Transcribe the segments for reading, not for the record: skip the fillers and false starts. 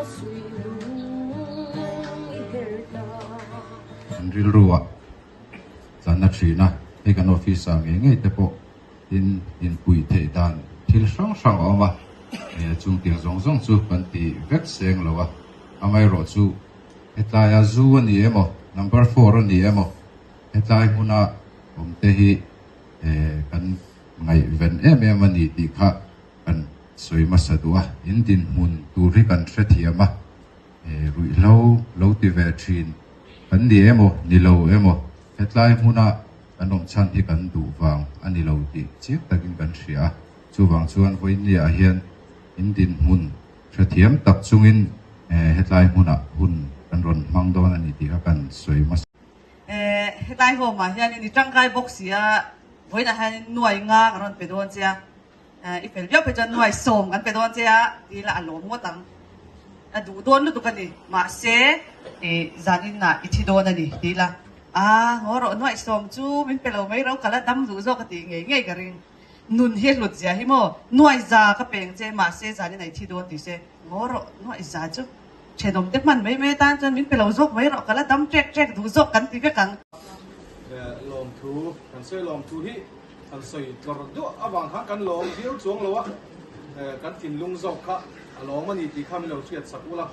An rilruah tlanna thin a, hei kan office ah ngei ngei te pawh in inpuih theih dan thil hrang hrang a awm a, chung tiang zawng zawng chu kan ti vek seng lo a, amaherawhchu hetlaia zu a ni emaw, number four a ni emaw, hetlai hmuna awm te hi kan ngaihven em em a ni tih kha kan sawi hmasa duh a, in dinhmun tur hi kan hrethiam a, ruihhlo lo ti ve thin kan ni emaw ni lo emaw hetlai hmuna kan awm chhan hi kan duh vang a ni lo tih chiang takin kan hria a, chuvang chuan vawinia ah hian in dinhmun hrethiam tak chungin hetlai hmunah hun kan rawn hmang dawn a ni tih kha kan sawi hmasa. Hetlai home ah hianin i tangkai bawk si a, vawiinah hianin nuai nga ka rawn pe dawn che a, i fel viau phei chuan nuai sawm kan pe dawn che a ti ila a lawm ngawt ang. A duh dawn lutuk a ni, mahse i zaninah i thi dawn a ni ti ila a ngaw rawh nuai sawm chu min pe lo mai ro ka la dam duh zawk a tih ngei ngei ka ring. Nun hi hlut zia hi maw nuai za ka peng che mahse zaninah i thi dawn ti se ngaw rawh nuai za chu. Thenawm te hman mai mai atan chuan min pe lo zawk mai rawh, ka la dam ṭek ṭek duh zawk kan ti vek ang. Lawmthu, kan sawi lawmthu hi kan sawi tlawr duah avang khan kan lawm viau chuang lo a, kan thinlung zawk kha a lawm a ni tih kha min lo hriat sak ula,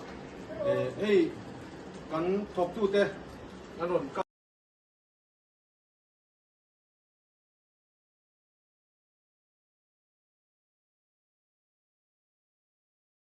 hei kan thawktute an rawn kal.